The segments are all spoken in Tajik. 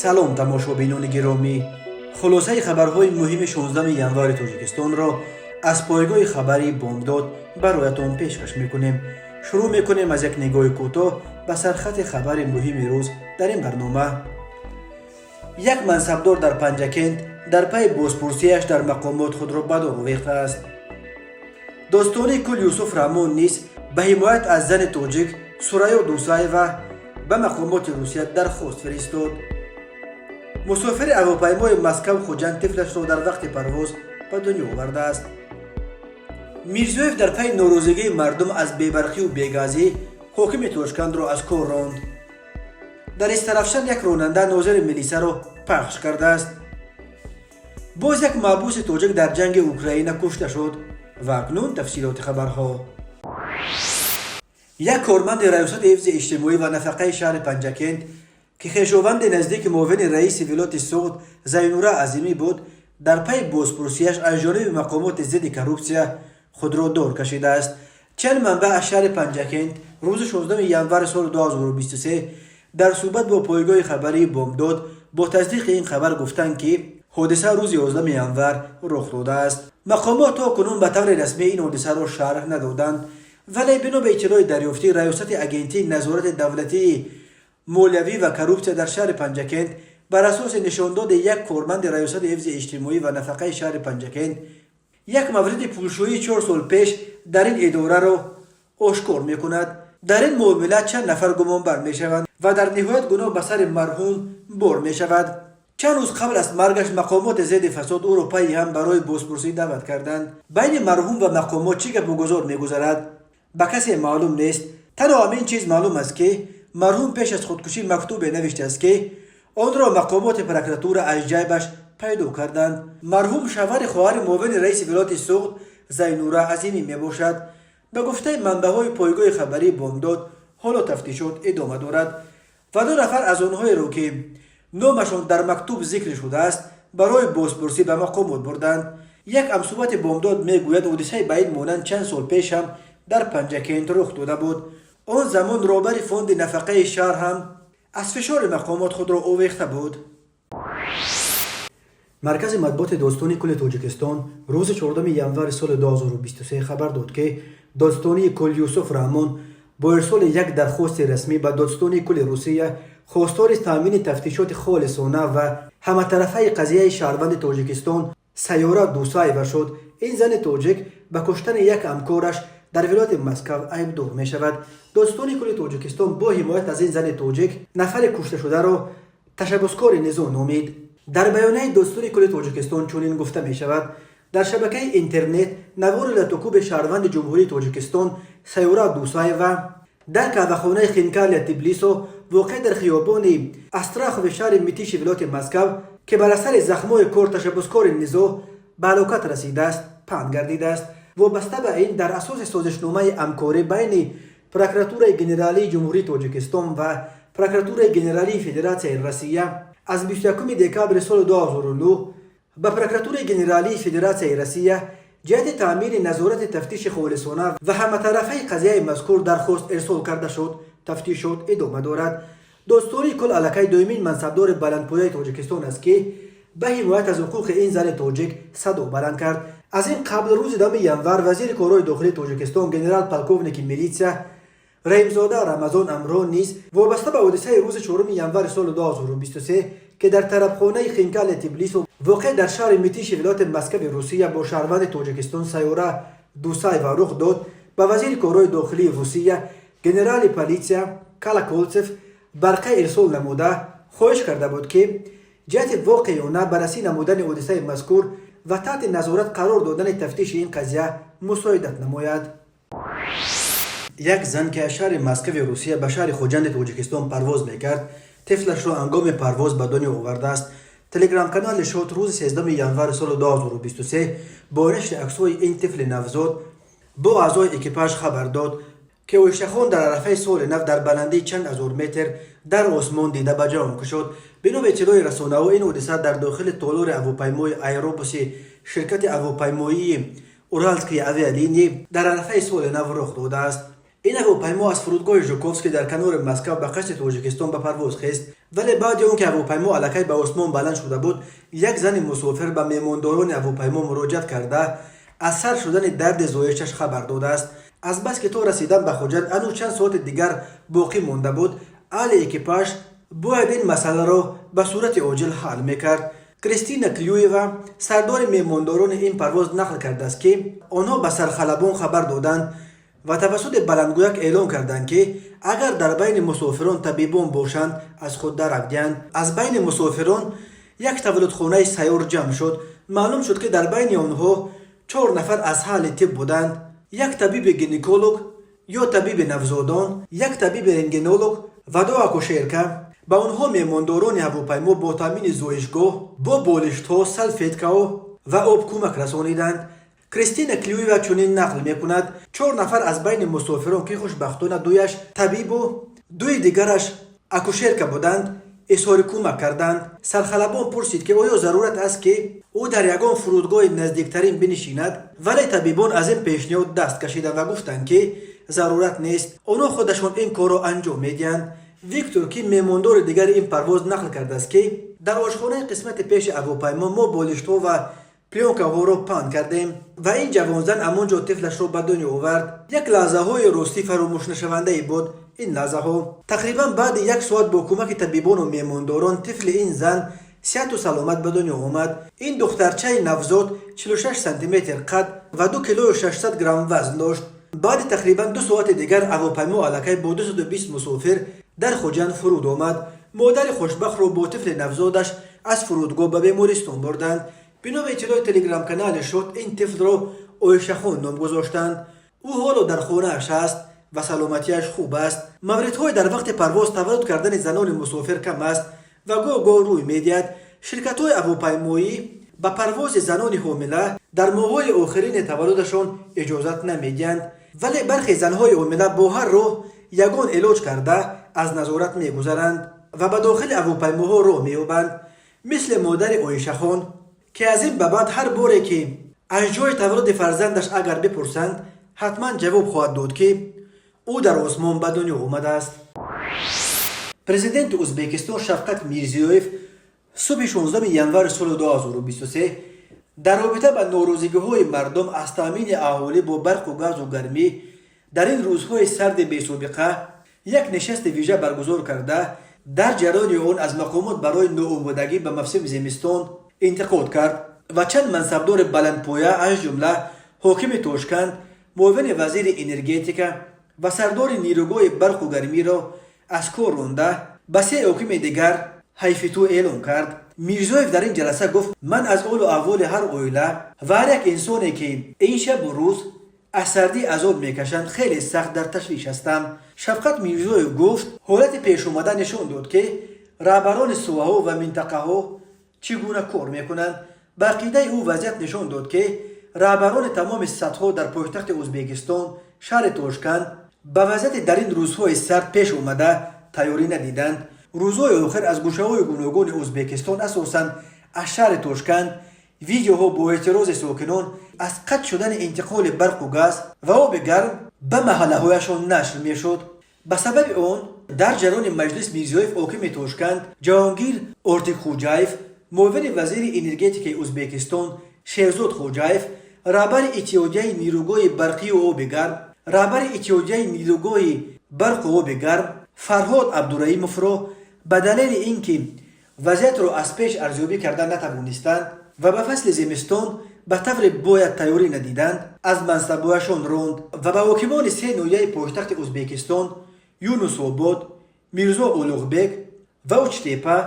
Салом, тамошобинони гиромӣ! Хулосаи хабарҳои муҳими 16 январи Тоҷикистонро аз пойгоҳи хабарии «Бомдод» бароятон пешкаш мекунем. Шурӯъ мекунем аз як нигоҳи кӯтоҳ ба сархати хабари муҳими рӯз. Дар ин барнома: як мансабдор дар Панҷакент дар пайи бозпурсияш дар мақомот худро ба дор овехтааст. Додситони кул Юсуф Раҳмон низ ба ҳимоят аз зани тоҷик Сурайё Дусаева ба мақомоти Русия дархост фиристод. Мусофири ҳавопаймои Москав Хуҷанд тифлашро дар вақти парвоз ба дунё овардааст. Мирзиёев дар пайи норозигии мардум аз бебарқию бегазӣ ҳокими Тошкандро аз кор ронд. Дар Истарафшан як ронанда нозири милисаро пахш кардааст. Боз як маҳбуси тоҷик дар ҷанги Украина кушта шуд. Ва акнун тафсилоти хабарҳо. Як корманди Раёсати ҳифзи иҷтимоӣ ва нафақаи шаҳри Панҷакент, ки хешованди наздики муовини раиси вилояти Суғд Зайнура Азимӣ буд, дар пайи бозпурсияш аз ҷониби мақомоти зидди коррупсия худро дор кашидааст. Чанд манбаъ аз шаҳри Панҷакент рӯзи 16 январи соли 2023 дар суҳбат бо пойгоҳи хабарии «Бомдод» бо тасдиқи ин хабар гуфтанд, ки ҳодиса рӯзи 11 январ рух додааст. Мақомот то кунун ба таври расмӣ ин ҳодисаро шарҳ надоданд, вале бино ба иттилои дарёфтӣ, Раёсати Агентии назорати давлатии молиявӣ ва коррупсия дар шаҳри Панҷакент бар асоси нишондоди як корманди Раёсати ҳифзи иҷтимоӣ ва нафақаи шаҳри Панҷакент як мавриди пулшӯии 4 сол пеш дар ин идораро ошкор мекунад. Дар ин муомила чанд нафар гумонбар мешаванд ва дар ниҳоят гуноҳ ба сари марҳум бор мешавад. Чанд рӯз қабл аз маргаш мақомоти зидди фасод ӯро пайи ҳам барои бозпурсӣ даъват карданд. Байни марҳум ва мақомот чӣ гапу гузор мегузарад, ба касе маълум нест. Танҳо ҳамин чиз маълум аст, ки марҳум пеш аз худкушӣ мактубе навиштааст, ки онро мақомоти прокуратура аз ҷайбаш пайдо карданд. Марҳум шавҳари хоҳари муовини раиси вилояти Суғд Зайнура Азимӣ мебошад. Ба гуфтаи манбаъҳои пойгоҳи хабарии «Бомдод», ҳоло тафтишот идома дорад ва ду нафар аз онҳоеро, ки номашон дар мактуб зикр шудааст, барои бозпурсӣ ба мақомот бурданд. Як ҳамсуҳбати «Бомдод» мегӯяд, ҳодисаи ба ин монанд чанд сол пеш ҳам дар Панҷакент рух дода буд. Он замон роҳбари фонди нафақаи шаҳр ҳам аз фишори мақомот худро овехта буд. Маркази матбуоти Додситонии кулли Тоҷикистон рӯзи 4 январи соли 2023 хабар дод, ки додситонии кул Юсуф Раҳмон бо ирсоли як дархости расмӣ ба Додситонии кулли Русия хостори таъмини тафтишоти холисона ва ҳаматарафаи қазияи шаҳрванди Тоҷикистон Сайёра Дусаева шуд. Ин зани тоҷик ба куштани як ҳамкораш дар вилояти Москав айбдор мешавад. Додситонии кулли Тоҷикистон бо ҳимоят аз ин зани тоҷик нафари кушташударо ташаббускори низоъ номид. Дар баёнияи Додситонии кулли Тоҷикистон чунин гуфта мешавад: дар шабакаи интернет навори латукуби шаҳрванди Ҷумҳурии Тоҷикистон Сайёра Дусаева дар қаҳвахонаи «Хинкалия Тбилисо», воқеъ дар хиёбони Астрахови шаҳри Митиши вилояти Москав, ки бар асари захмҳои корд ташаббускори низоъ ба ҳалокат расидааст, паҳн гардидааст. Вобаста ба ин, дар асоси созишномаи ҳамкорӣ байни Прокуратураи Генералии Ҷумҳурии Тоҷикистон ва Прокуратураи Генералии Федератсияи Россия аз 21 декабри соли 2009 ба Прокуратураи Генералии Федератсияи Россия ҷиҳати таъмини назорати тафтиши холисона ва ҳаматарафаи қазияи мазкур дархост ирсол карда шуд. Тафтишот идома дорад. Додситонии кул аллакай дуюмин мансабдори баландпояи Тоҷикистон аст, ки ба ҳимоят аз ҳуқуқи ин зани тоҷик садо баланд кард. Аз ин қабл рӯзи 10 январ вазири корҳои дохилии Тоҷикистон генерал полковники милитсия Раҳимзода Рамазон Амро низ вобаста ба ҳодисаи рӯзи 4 январи соли 2023, ки дар тарабхонаи «Хинкалия Тбилисо», воқеъ дар шаҳри Митиши вилояти Москави Русия, бо шаҳрванди Тоҷикистон Сайёра Дусаева рух дод, ба вазири корҳои дохилии Русия генерали политсия Колоколцев барқа ирсол намуда, хоҳиш карда буд, ки ҷиҳати воқеона баррасӣ намудани ҳодисаи мазкур ва таҳти назорат қарор додани тафтиши ин қазия мусоидат намояд. Як зан, ки аз шаҳри Москави Русия ба шаҳри Хуҷанди Тоҷикистон парвоз мекард, тифлашро ҳангоми парвоз ба дунё овардааст. Телеграм-канали «Шот» рӯзи 13 январи соли 2023 бо нашри аксҳои ин тифли навзод бо аъзои экипаж хабар дод, ки Оишахон дар арафаи соли нав дар баландии чанд ҳазор метр дар осмон дида ба ҷаҳон кушод. Бино ба иттилои расонаҳо, ин ҳодиса дар дохили толори ҳавопаймои аэробуси ширкати ҳавопаймоии «Уральские авиалинии» дар арафаи соли нав рух додааст. Ин ҳавопаймо аз фурудгоҳи Жуковский дар канори Москва ба қасди Тоҷикистон ба парвоз хест, вале баъди он ки ҳавопаймо аллакай ба осмон баланд шуда буд, як зани мусофир ба меҳмондорони ҳавопаймо муроҷиат карда, аз сар шудани дарди зоишаш хабар додааст. Азбаски то расидан ба Хуҷанд ҳанӯз чанд соати дигар боқӣ монда буд, аҳли экипаж бояд ин масъаларо ба сурати оҷил ҳал мекард. Кристина Клюева, сардори меҳмондорони ин парвоз, нақл кардааст, ки онҳо ба сархалабон хабар доданд ва тавассути баландгӯяк эълон карданд, ки агар дар байни мусофирон табибон бошанд, аз худ дарак диҳанд. Аз байни мусофирон як таваллудхонаи сайёр ҷамъ шуд. Маълум шуд, ки дар байни онҳо чор нафар аз аҳли тиб буданд: як табиби гинеколог ё табиби навзодон, як табиби рентгенолог ва ду акушерка. Ба онҳо меҳмондорони ҳавопаймо бо таъмини зоишгоҳ бо болиштҳо, салфеткаҳо ва об кӯмак расониданд. Кристина Клюева чунин нақл мекунад: чор нафар аз байни мусофирон, ки хушбахтона дуяш табибу дуи дигараш акушерка буданд, изҳори кӯмак карданд. Сархалабон пурсид, ки оё зарурат аст, ки ӯ дар ягон фурудгоҳи наздиктарин бинишинад, вале табибон аз ин пешниҳод даст кашиданд ва гуфтанд, ки зарурат нест, онҳо худашон ин корро анҷом медиҳанд. Виктор, ки меҳмондори дигари ин парвоз, нақл кардааст, ки дар ошхонаи қисмати пеши ҳавопаймо мо болиштҳо ва плёнкаҳоро паҳн кардем ва ин ҷавонзан ҳамон ҷо тифлашро ба дунё овард. Як лаҳзаҳои ростӣ фаромӯшнашавандае буд ин лаҳзаҳо. Тақрибан баъди як соат бо кӯмаки табибону меҳмондорон тифли ин зан сиҳату саломат ба дунё омад. Ин духтарчаи навзод 46 сантиметр қад ва 2 килою 600 грамм вазн дошт. Баъди тақрибан 2 соати дигар ҳавопаймо аллакай бо 220 мусофир дар Хуҷанд фуруд омад. Модари хушбахтро бо тифли навзодаш аз фурудгоҳ ба бемористон бурданд. Бино ба иттилои телеграм-канали Шот, ин тифлро Оишахон ном гузоштанд. Ӯ ҳоло дар хонааш аст ва саломатиаш хуб аст. Мавридҳои дар вақти парвоз таваллуд кардани занони мусофир кам аст ва гоҳ-гоҳ рӯй медиҳад. Ширкатҳои ҳавопаймоӣ ба парвози занони ҳомила дар моҳҳои охирини таваллудашон иҷозат намедиҳанд, вале бархе занҳои ҳомила бо ҳар роҳ ягон илоҷ карда аз назорат мегузаранд ва ба дохили ҳавопаймоҳо роҳ меёбанд, мисли модари Оишахон, ки аз ин ба баъд ҳар боре ки аз ҷои таваллуди фарзандаш агар бипурсанд, ҳатман ҷавоб хоҳад дод, ки ӯ дар осмон ба дунё омадааст. Президенти Ӯзбекистон Шавкат Мирзиёев субҳи 16 январи соли 2023 дар робита ба норозигиҳои мардум аз таъмини аҳолӣ бо барқу газу гармӣ дар ин рӯзҳои сарди бесобиқа як нишасти вижа баргузор карда, дар ҷараёни он аз мақомот барои ноомодагӣ ба мавсими зимистон интиқод кард ва чанд мансабдори баландпоя, аз ҷумла ҳокими Тошканд, муовини вазири энергетика ва сардори нерӯгоҳи барқу гармиро аз кор ронда, ба се ҳокими дигар ҳайфитӯ эълон кард. Мирзоев дар ин ҷаласа гуфт: «Ман аз ҳолу аҳволи ҳар оила ва ҳар як инсоне, ки ин шабу рӯз аз сардӣ азоб мекашанд, хеле сахт дар ташвиш ҳастам». Шавкат Мирзоев гуфт, ҳолати пешомада нишон дод, ки раҳбарони соҳаҳо ва минтақаҳо чӣ гуна кор мекунанд. Ба ақидаи ӯ, вазъият нишон дод, ки раҳбарони тамоми сатҳҳо дар пойтахти Ӯзбекистон, шаҳри Тошканд, ба вазъияти дар ин рӯзҳои сард пеш омада тайёрӣ надиданд. Рӯзҳои охир аз гӯшаҳои гуногуни Ӯзбекистон, асосан аз шаҳри Тошканд, видеоҳо бо эътирози сокинон аз қатъ шудани интиқоли барқу газ ва оби гарм ба маҳаллаҳояшон нашр мешуд. Ба сабаби он дар ҷараёни маҷлис Мирзиёев ҳокими Тошканд Ҷаҳонгир Ортикхуҷаев, муовини вазири энергетикаи Ӯзбекистон Шерзод Хоҷаев, раҳбари Иттиҳодияи нерӯгоҳи барқию оби гарм, раҳбари Иттиҳодияи нерӯгоҳи барқу оби гарм Фарҳод Абдураимовро ба далели ин ки вазъиятро аз пеш арзёбӣ карда натавонистанд ва ба фасли зимистон ба тавре бояд тайёрӣ надиданд, аз мансабҳояшон ронд ва ба ҳокимони се ноҳияи пойтахти Ӯзбекистон, Юнусобод, Мирзо Улуғбек ва Учтепа,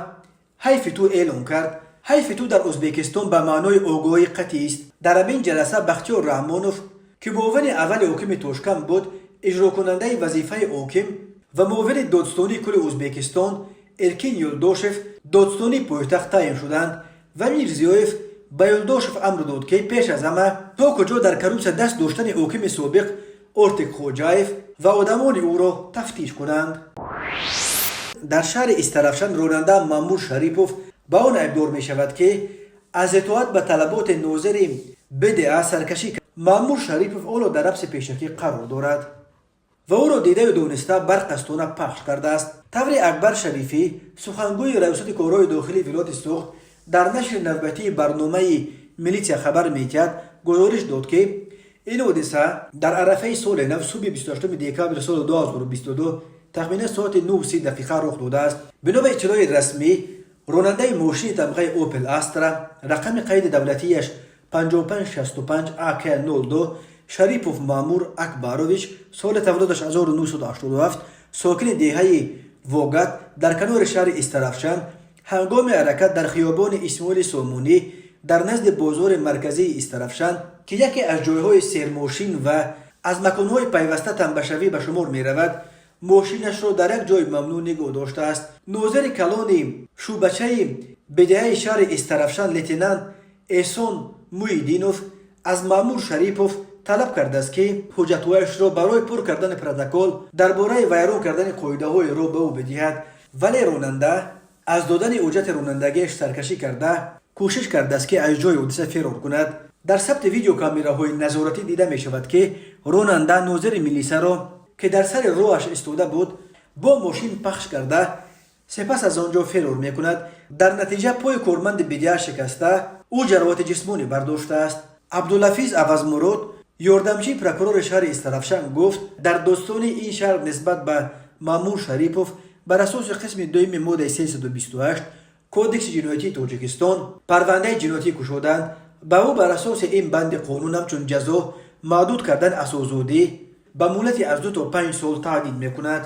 ҳайфи ту эълон кард. Ҳайфи ту дар Ӯзбекистон ба маънои огоҳии қатъист. Дар ҳамин ҷаласа Бахтиёр Раҳмонов, ки муовини аввали ҳокими Тошканд буд, иҷрокунандаи вазифаи ҳоким ва муовини додстонии кулли Ӯзбекистон Эркин Юлдошев додстонии пойтахт таъин шуданд ва Мирзиёев ба Юлдошев амр дод, ки пеш аз ҳама то куҷо дар коррупсия даст доштани ҳокими собиқ Ортик Хоҷаев ва одамони ӯро тафтиш кунанд. Дар шаҳри Истаравшан ронанда Мамур Шарипов ба он айбдор мешавад, ки аз итоат ба талаботи нозири БДА саркашӣ. Маъмур Шарипов ҳоло дар ҳабси пешакӣ қарор дорад. ва ӯро дидаю дониста барқастона пахш кардааст. Тавре Акбар Шарифӣ, сухангӯи Раёсати корҳои дохилии вилояти Суғд, дар нашри навбатии барномаи «Милитсия хабар медиҳад» гузориш дод, ки ин ҳодиса дар арафаи соли нав, субҳи 28 декабри соли 2022, тахминан соати 9:30 дақиқа рух додааст. Бино ба иттилои расмӣ, ронандаи мошини тамғаи Опел Астра, рақами қайди давлатияш 5565 АК 02, Шарипов Маъмур Акбарович, соли таваллудаш 1987, сокини деҳаи Вогат дар канори шаҳри Истарафшан, ҳангоми ҳаракат дар хиёбони Исмоили Сомонӣ дар назди бозори марказии Истарафшан, ки яке аз ҷойҳои сермошин ва аз маконҳои пайваста тамбашавӣ ба шумор меравад, мошинашро дар як ҷои мамнӯъ нигоҳ доштааст. Нозири калони шӯъбачаи БДАи шаҳри Истарафшан лейтенант Эҳсон Муиддинов аз Маъмур Шарипов талаб кардааст, ки ҳуҷҷатҳояшро барои пур кардани протокол дар бораи вайрон кардани қоидаҳои роҳ ба ӯ бидиҳад, вале ронанда аз додани ҳуҷҷати ронандагиаш саркашӣ карда, кӯшиш кардааст, ки аз ҷои ҳодиса фирор кунад. Дар сабти видеокамераҳои назоратӣ дида мешавад, ки ронанда нозири милисаро, ки дар сари роҳаш истода буд, бо мошин пахш карда, сипас аз он ҷо фирор мекунад. Дар натиҷа пои корманди БДА шикаста, ӯ ҷароҳати ҷисмонӣ бардоштааст. Абдулафиз Авазмурод, ёрдамчии прокурори шаҳри Истарафшан, гуфт, дар достони ин шаҳр нисбат ба Маъмур Шарипов бар асоси қисми дуюми моддаи 328 Кодекси ҷиноятии Тоҷикистон парвандаи ҷиноятӣ кушоданд. Ба ӯ бар асоси ин банди қонун ҳамчун ҷазо маҳдуд кардан аз озодӣ ба муҳлати аз 2 то 5 сол таҳдид мекунад.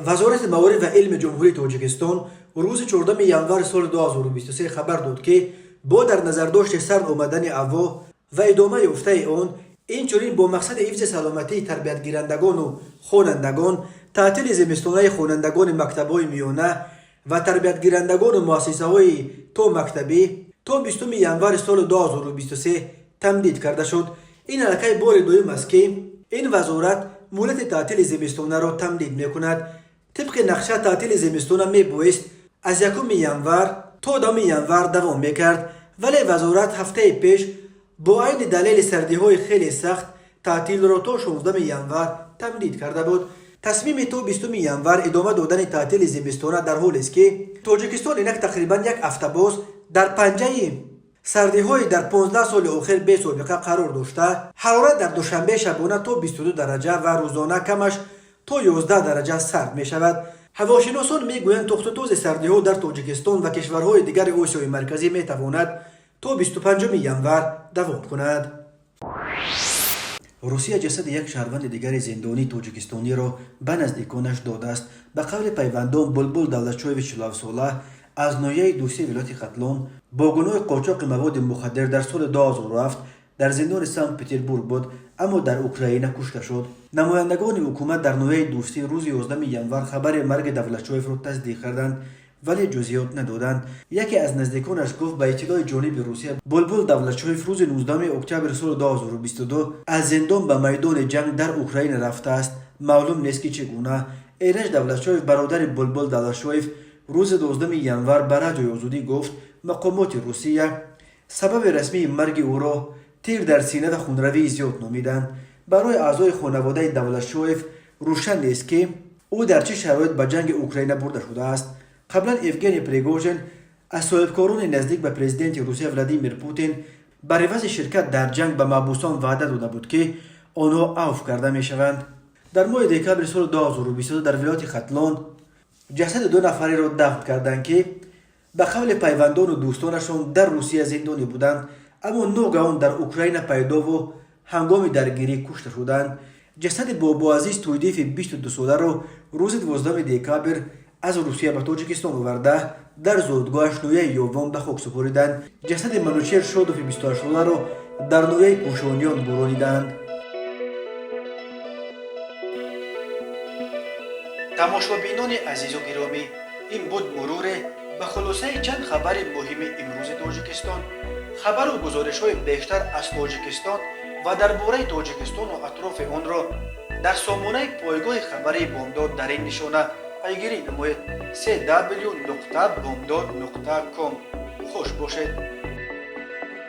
Вазорати маориф ва илми Ҷумҳурии Тоҷикистон рӯзи 14 январи соли 2023 хабар дод, ки бо дар назардошти сард омадани ҳаво ва идома ёфтаи он, инчунин бо мақсади ҳифзи саломатии тарбиятгирандагону хонандагон, таътили зимистонаи хонандагони мактабҳои миёна ва тарбиятгирандагону муассисаҳои томактабӣ то 20 январи соли 2023 тамдид карда шуд. Ин аллакай бори дуюм аст, ки ин вазорат муҳлати таътили зимистонаро тамдид мекунад. Тибқи нақша, таътили зимистона мебоист аз 1 январ то 10 январ давом мекард, вале вазорат ҳафтаи пеш бо айни далели сардиҳои хеле сахт таътилро то 16 январ тамдид карда буд. Тасмими то 20 январ идома додани таътили зимистона дар ҳолест, ки Тоҷикистон инак тақрибан як ҳафта боз дар панҷаи сардиҳои дар 15 соли охир бесобиқа қарор дошта, ҳарорат дар Душанбе шабона то 22 дараҷа ва рӯзона камаш то 11 дараҷа сард мешавад. Ҳавошиносон мегӯянд, тохтутози сардиҳо дар Тоҷикистон ва кишварҳои дигари Осиёи Марказӣ метавонад то 25 январ давом кунад. Русия ҷасади як шаҳрванди дигари зиндонии тоҷикистониро ба наздиконаш додааст. Ба қавли пайвандон, Булбул Давлатшоеви 47сола аз ноҳияи Дӯстии вилояти Хатлон бо гуноҳи қочоқи маводи мухаддир дар соли 2007 дар зиндони Санкт Петербург буд, аммо дар Украина кушта шуд. Намояндагони ҳукумат дар ноҳияи Дӯстӣ рӯзи 11 январ хабари марги Давлатшоевро тасдиқ карданд, вале ҷузъиёт надоданд. Яке аз наздиконаш гуфт, ба иттилои ҷониби Русия, Булбул Давлатшоев рӯзи 19 октябри соли 2022 аз зиндон ба майдони ҷанг дар Украина рафтааст. Маълум нест, ки чӣ гуна. Эраҷ Давлатшоев, бародари Булбул Давлатшоев, рӯзи 12 январ ба Радиои Озодӣ гуфт, мақомоти Русия сабаби расмии марги ӯро тир дар сина ва хунравии зиёд номиданд. Барои аъзои хонаводаи Давлатшоев рӯшан нест, ки ӯ дар чӣ шароит ба ҷанги Украина бурда шудааст. Қаблан Евгений Пригожин аз соҳибкорони наздик ба президенти Русия Владимир Путин бар ивази ширкат дар ҷанг ба маҳбусон ваъда дода буд, ки онҳо авф карда мешаванд. Дар моҳи декабри соли 2022 дар вилояти Хатлон ҷасади ду нафареро дафн карданд, ки ба қавли пайвандону дӯстонашон дар Русия зиндонӣ буданд, аммо ногаҳон дар Украина пайдову ҳангоми даргирӣ кушта шуданд. Ҷасади Бобоазиз Тӯйдиеви 22соларо рӯзи 12 декабр аз Русия ба Тоҷикистон оварда, дар зодгоҳаш ноҳияи Ёвон ба хок супориданд. Ҷасади Манучер Шодови 28соларо дар ноҳияи Кӯшониён гӯрониданд. Тамошобинони азизу гиромӣ, ин буд муруре ба хулосаи чанд хабари муҳими имрӯзи Тоҷикистон. Хабару гузоришҳои бештар аз Тоҷикистон ва дар бораи Тоҷикистону атрофи онро дар сомонаи пойгоҳи хабарии Бомдод дар ин нишона пайгирӣ намоед: cw.bomdod.com. Хуш бошед.